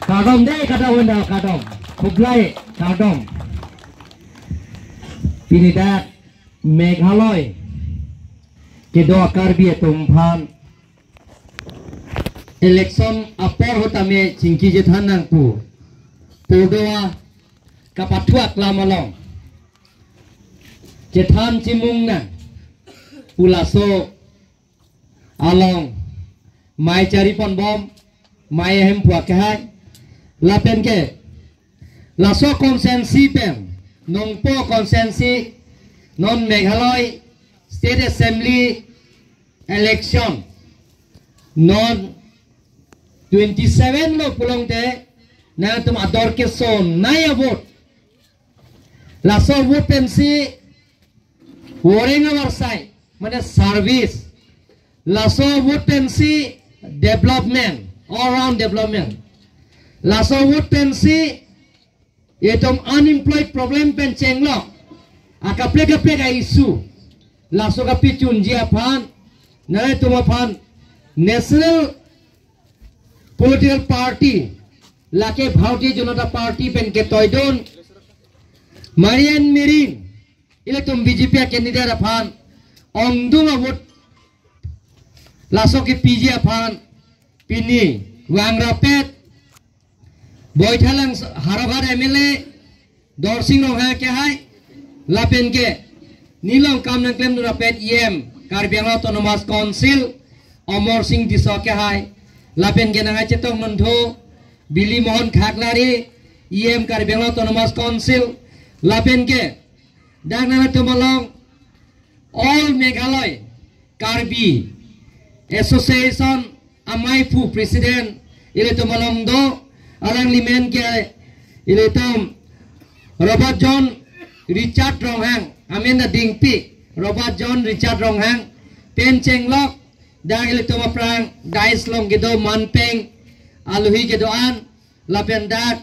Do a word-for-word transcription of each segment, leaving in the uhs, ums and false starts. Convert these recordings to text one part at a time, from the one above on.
Kardom dei, kardom, kardom. Khublai, kardom. Pini dak Meghalaya kedo Karbi atum aphan election apor ahut tame chingki chethan nang pu, pu do-a kapathuak lam along chethan chimung nang pu laso along mai chari ponbom, mai ahem phuak kehai. Lapen ke laso constituency pen, Nongpoh constituency, non Meghalaya State Assembly election, non twenty-seven lo pulote, nangtum ador kesonei avote. Laso avote pensi voreng avarsai, mane service. Laso avote pensi development, all round development. Laso avote pensi itum unemployed problem pen chenglo akaprek kaprek a-issue, laso kapachunji aphan, nangtum aphan national political party, lake Bharatiya Janata Party pen ketoidun Marian Mirin, ilitum B J P a-candidate aphan ongdung avote laso kepiji aphan pini vang rapet Baithalangso Howraghat M L A Dorsing Ronghang kehai, lapen ke neli along kam nangklemdun rapet E M Karbi Anglong Autonomous Council Amarsing Tisso kehai, lapen ke nangkachetongdun tho Bilimohon Khaklari, E M Karbi Anglong Autonomous Council, lapen ke dak nangtum along All Meghalaya Karbi Association amaiphu president ilitum along do, alangli amen ke ilitum Robert John Richard Ronghang, amen ta Dingpi, Robert John Richard Ronghang pen chenglok, dak ilitum aphrang dais along kedo manpeng aluhi kedo-an, lapen dak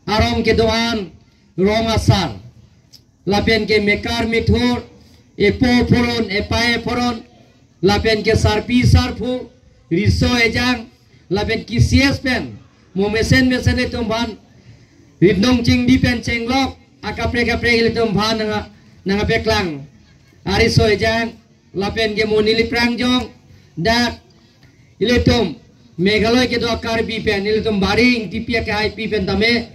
arong kedo-an rong asar, lapen ke mekar methur, epo phoron, epai phoron, lapen ke sarpi sarpo, riso ejang, lapen ke C S pen mo mesen mesen ilitum aphan ritnong chingdi pen chenglok akaprek kaprek ilitum aphan nang, nangpeklang ariso ejang, lapen ke mo neli aphrang jong dak ilitum Meghalaya kedo Karbi pen ilitum Bari Ingtipi a-K I P pen tame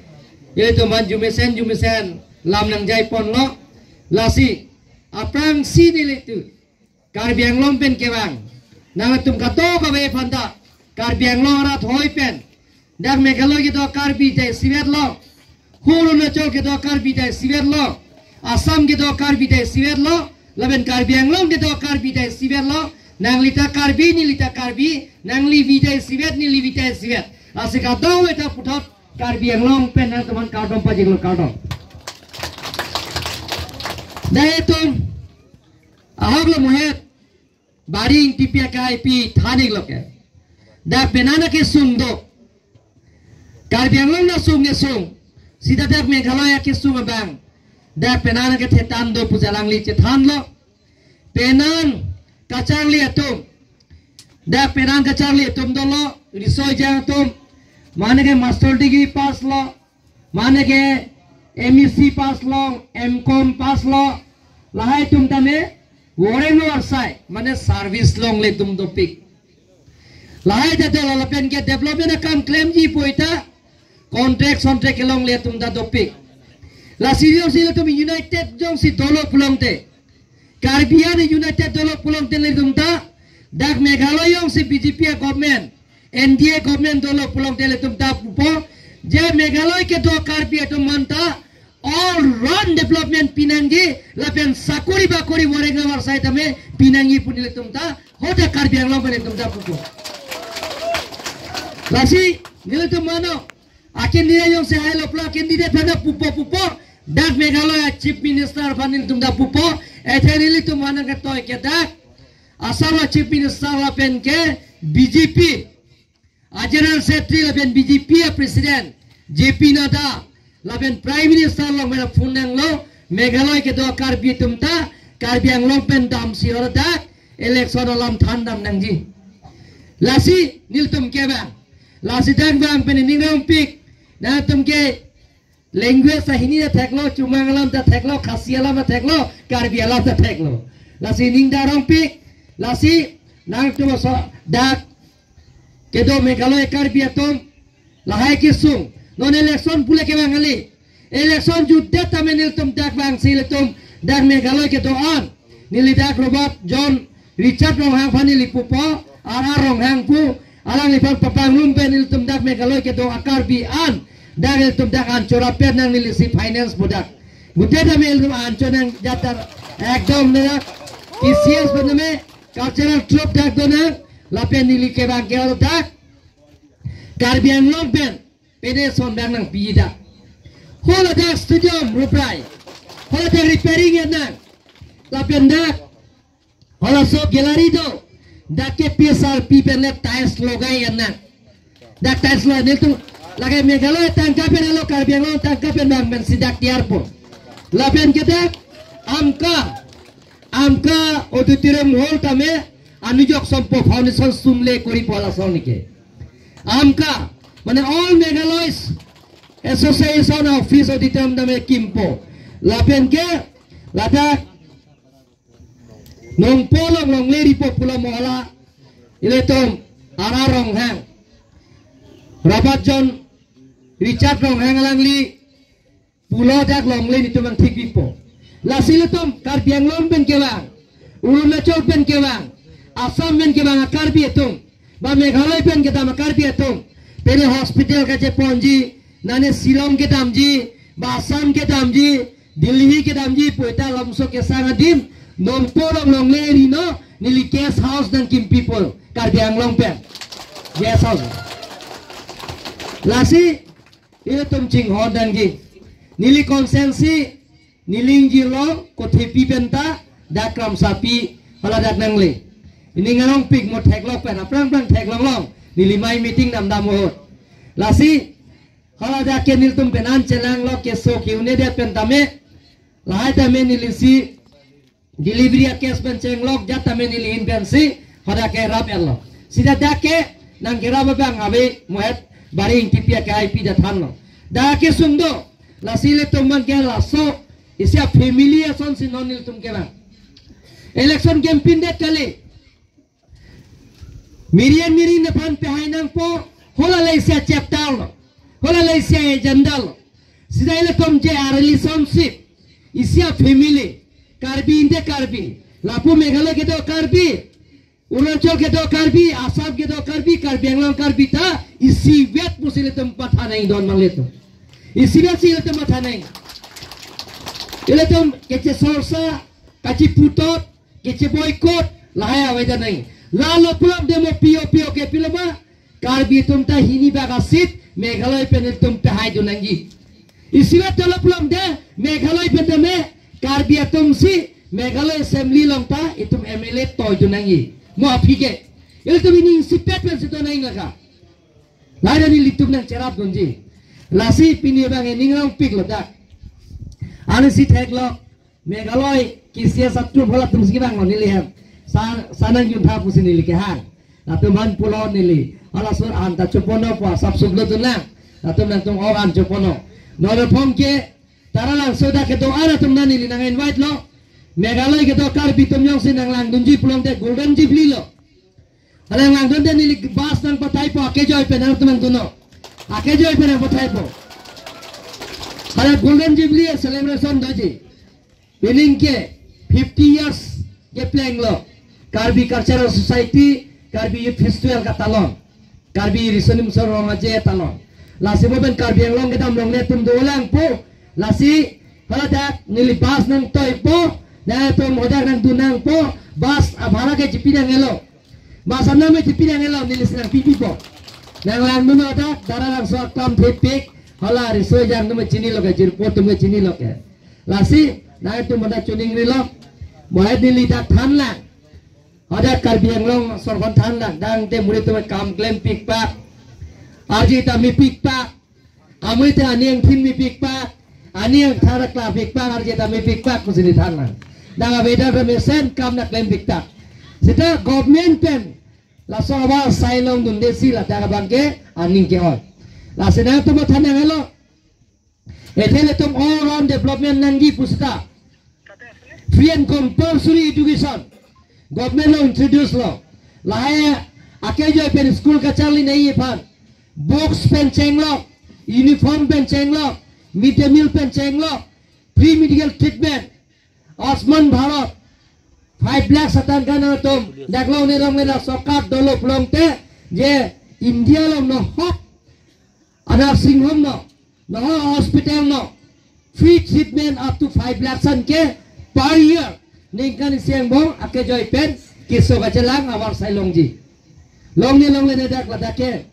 ilitum aphan jumesen jumesen lam nangjai ponlo. Lasi aphrangsi nelitum Karbi Anglong pen kevang, nangtum kato kave aphanta Karbi Anglong arat hoi pen dak Meghalaya kedo Karbi ta isivet lo, Arunachal kedo Karbi ta isivet lo, Assam kedo Karbi ta isivet lo, lapen Karbi Anglong kedo Karbi ta isivet lo. Nangli ta Karbi, neli ta Karbi, nangli V ta isivet, neli V ta isivet. Lasi kadokave ta puthot Karbi Anglong pen nangtum aphan kardom pajirlo, kardom. Dak itum ahok lo muhet Bari Ingtipi a-K I P than-iklo ke. Dak penang akesung do. Karbi Anglong asung kesung, sita dak Meghalaya kesung abang, dak penang akethe than do pusi alangli chethanlo. Penang kacharli atum, dak penang kacharli atum dolo, riso ejang atum, mane ke master degree pass lo, mane ke M E C pass lo, M Com pass lo, lahai atum tame voreng avarsai, mane service longle atum dopik. Lahai ta dolo, lapen ke development akam klemji pu ta contract contract kelongle atum ta dopik. Lasi jongsi ilitum united jongsi dolo pulote, Karbi an united dolo pulote ilitum ta dak Meghalaya jongsi B J P a-government, N D A government dolo pulote ilitum ta pupo, je Meghalaya kedo Karbi atum aphan ta all round development pinangji, lapen sakori bakori voreng avarsai tame pinangji pu nelitum ta hadak Karbi Anglong pen nelitum ta pupo. Lasi nelitum mano, akin nira jongsi hailo pula akin nira aphan ta pupo pupo, dak Meghalaya Chief Minister aphan nelitum ta pupo, athe nelitum aphan nangketoi ke dak Assam a-Chief Minister lapen ke B J P a-General Secretary lapen B J P a-President J P Nadda lapen Prime Minister along mena phone nanglo, Meghalaya kedo Karbi atum ta Karbi Anglong pen damsi hadak election alam thandam nangji. Lasi nelitum kevang, lasi dak vang pen ning rongpik, Nangtum ke language ta Hindi ta theklo, Chomang alam ta theklo, Khasi alam ta theklo, Karbi alam ta theklo. Lasi ning darong pik, lasi nangtum so dak kedo Meghalaya Karbi atum lahai kesung. Non election pule kevang kali. Election jutdet tame nelitum dak vangsi ilitum dak Meghalaya kedo an, neli dak Robert John Richard Ronghang aphan neli pupo, R R Ronghang pu, alangliphan papangrum pen ilitum dak Meghalaya kedo a-Karbi an, dak ilitum dak anchor apet nang neli si finance bodak. Gute tame ilitum anchor nang jatar ekdom nang T C S pen tame cultural troupe dak donang, lapen neli kevang ke dak Karbi Anglong pen pene son dak nangpi dak. Hala dak stadium ruprai, hala dak repairing nang, lapen dak halaso gallery do, dak ke P S R P pen le tiles logai nang. Dak tiles lo nelitum lake Meghalaya tangka pen alo, Karbi Anglong tangka pen bang pensi dak tiarpo. Lapen ke dak Amka, Amka auditorium hall tame Anujok Sompo Foundation sum le koripo lason ke. Amka, mane All Meghalaya's Association office auditorium tame kimpo. Lapen ke ladak Nongpo along longle ripo pulo mo hala ilitum R R Ronghang, Robert John Richard Ronghang alangli pulo dak longle nelitum nangthik pipo. Lasi ilitum Karbi Anglong pen kevang, Arunachal pen kevang, Assam pen kevang a-Karbi atum, ba Meghalaya pen kedam a-Karbi atum, pene hospital kacheponji, nane Shillong kedamji, ba Assam kedamji, Delhi kedamji, puita lamso kesang adim, Nongpo along longle rino, neli guest house nangkim pipo, Karbi Anglong pen. Guest house. Lasi, ilitum chinghon nangji. Neli constituency, neli ingjirlo, Kothepi pen ta, dak Kramsapi, hala dak nangle. Ining arong pik mo theklong pen, aphrang phrang theklong long, neli mai meeting namdam ahut. Lasi, hala dak ke nelitum pen an chelanglo keso ke-un-edet pen tame, lahai tame neli si delivery a-case pen chenglok jat tame neli ahin pensi hadak kerap erlo. Sita dak ke nangkerap abang ave mo het Bari Ingtipi akehai pi dak thanlo. Dak kesung do, lasi ilitum abang ke laso isi a-family asonsi non nelitum kevang. Election campaign det kali. Mirian mirin aphan pehai nangpo, hala le isi a-chapter lo, hala le isi a-agenda lo. Sita ilitum je a-relationship, isi a-family, Karbi inte Karbi, lapu Meghalaya kedo Karbi, Arunachal kedo Karbi, Assam kedo Karbi, Karbi Anglong Karbi ta isivet pusi ilitum pathan nangdun abang ilitum. Isivet si ilitum pathan nang. Ilitum kechechorcha, kacheputot, kecheboycott, lahai avedet nang. Lalo pulang demo pio pio ke pilo ma, Karbi atum ta hini bak a-seat Meghalaya pen ilitum pehaidun nangji. Isivet talo pulang de Meghalaya pen tame Karbi atum si Meghalaya Assembly along ta itum M L A toidun nangji. Mo aphi ke. Ilitum ining isipet pensi to nang laka. Lahai ta nelitum nangcherapdunji. Lasi pini abang ining arong piklo dak. Ansi theklo. Meghalaya K C S a-troupe halatum si kevanglo neli hem. Sa, sa nangjuntha pusi neli kehang. Latum aphan pulo neli. Hala sur an ta chopono pu asap suplo tunang. Latum nangtum ok an chopono. Nonopong ke Taralangso dak kedo-an atum na neli nang-invite lo. Meghalaya kedo Karbi atum jongsi nanglangdunji pulote Golden Jubilee lo. Hala nanglangdunde neli bus nangpathaipo, akejoi pen nangtum nangdunnon. Akejoi pen nangpathaipo. Hala Golden Jubilee celebration doji. Pining ke fifty years keplenglo. Karbi Cultural Society, Karbi Youth Festival katalon. Karbi Riso Nimso Rong Aje talon. Lasi mo pen Karbi Anglong kedam longle atum dolang po. Lasi haladak neli bus nangtoipo. Nangtum hadak nangdun nangpo. Bus abhara ke chipi nangelo. Bus anam chipi nangelo neli si nangpipipo. Nanglangdun hadak Taralangso aklam thepik. Hala riso ejang atum chinilo ke, jirpo atum chinilo ke. Lasi nangtum hadak chuning rilo. Mo het neli dak thanlang. Hadak Karbi Anglong sorkon thanlang, dang te muri atum kam klem pikpak. Arje ta mepikpak. Amuri ta aning thin mepikpak. Aning thara kla pikpak, arje ta mepikpak pusi neli thanlang. Dang avedar mesen kam nangklem piktak. Sita government pen laso awa sai longdunde si ladak abang ke aning ke-oi. Lasi nangtum matha nanghelo. Athe ilitum all round development nangji pu seta free and compulsory education government lo introduce lo. Lahai akejoi pen school kacharli nangji aphan books pen chenglok, uniform pen chenglok, midday meal pen chenglok, free medical treatment, Ayushman Bharat, five lakh satan kan atum, dak long ne long ne dak sorkar dolo pulote, je India along nohok a nursing home no, nohok hospital no, free treatment up to five lakh san ke per year. Ningkan isi angbong akejoi pen keso kachelang avarsai longji. Long ne long ne dak ladak ke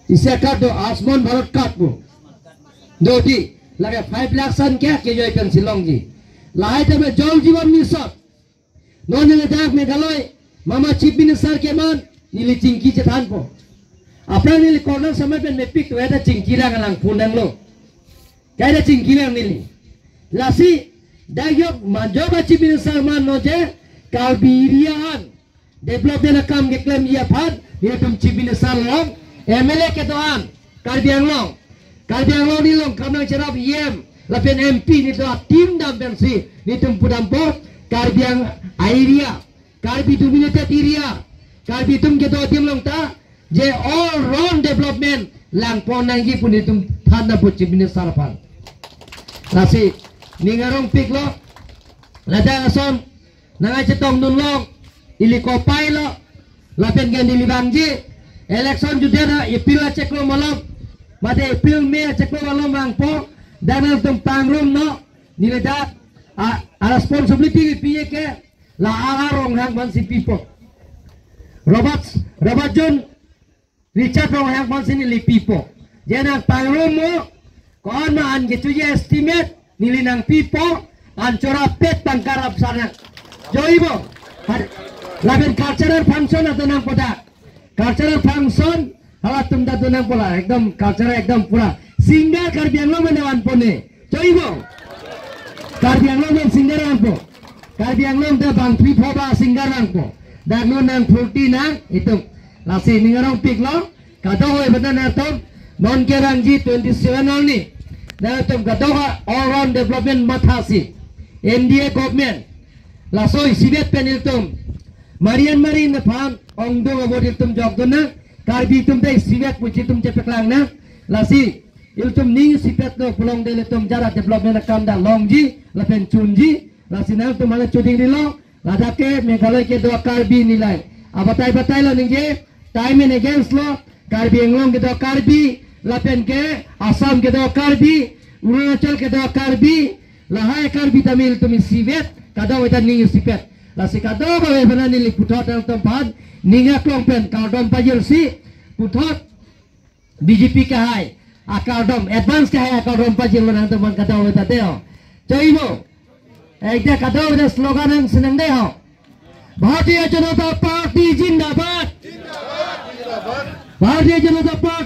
isi card do, Ayushman Bharat card pu. Dodi, lake five lakh san ke akejoi pen si longji. Lahai tame Jal Jeevan Mission. Non neli dak Meghalaya, mama Chief Minister keman, neli chingki chethanpo. Aphrang neli corner samai pen mepik to, eda chingki lang lang phone lang lo. Kaida chingki lang neli. Lasi, dak jok majok a Chief Minister man non je, Karbi area an development akam keklemji aphan, nelitum Chief Minister along, M L A kedo-an, Karbi Anglong. Karbi Anglong neli along kam nangcherap E M, lapen M P nelitum a team dam pensi, nelitum pudampo, Karbi Ang area, Karbi dominated area, Karbi atum kedo adim along ta, je all round development langpon nangji pu nelitum than dampo Chief Minister aphan. Lasi, ning arongpiklo, ladak ason, nang ai chetong dunlong, ili kopai lo, lapen ke neli vangji, election judet ra April achiklo malom, mate April May achiklo malom vangpo, dak nangtum pangrum non, neli dak, a, a responsibility kipi ke, la ara Ronghang aphansi pipo. Robert, Robert John, Richard Ronghang aphansi neli pipo. Je nang pangrum mo, ko-an ma an kechoji estimate, neli nangpipo, an chorapet tangka rap sana. Joibo. Har-, lapen cultural function ado nangpo dak. Cultural function, halatum dak do nangpo la, ekdom cultural ekdom pura. Singer Karbi Anglong mane vanpo ne. Joibo. Karbi Anglong men singer vanpo. Karbi Anglong ta bang three four ba singer vangpo. Dak non nang forty nang itum. Lasi ning arongpiklo. Kadokave aphan nangtum, non ke vangji twenty seven arni. Nangtum kadokave all round development mathasi, N D A government, laso isivet pen ilitum Marian Marin aphan ongdung avo ilitum jokdun nang, Karbi atum ta isivet pusi itum chepaklang nang. Lasi ilitum ning isipet lo pulote ilitum jara development akam ta longji lapen chunji. Lasi nangtum hala choding rilo. Ladak ke Meghalaya kedo Karbi nilai. Abatai batai lo ningje, time and against lo, Karbi Anglong kedo Karbi, lapen ke Assam kedo Karbi, Arunachal kedo Karbi, lahai Karbi tame ilitum isivet, kadokave ta ning isipet. Lasi kadokave aphan neli puthot nangtum aphan, ning aklong pen kardom pajirsi, puthot B J P kahai akardom, advance kahai akardom pajirlo nangtum aphan kadokave ta deo. Joibo. Ekta kadokave ta slogan nangsinang deo. Bharatiya Janata Party Zindabad. Bharatiya Janata Party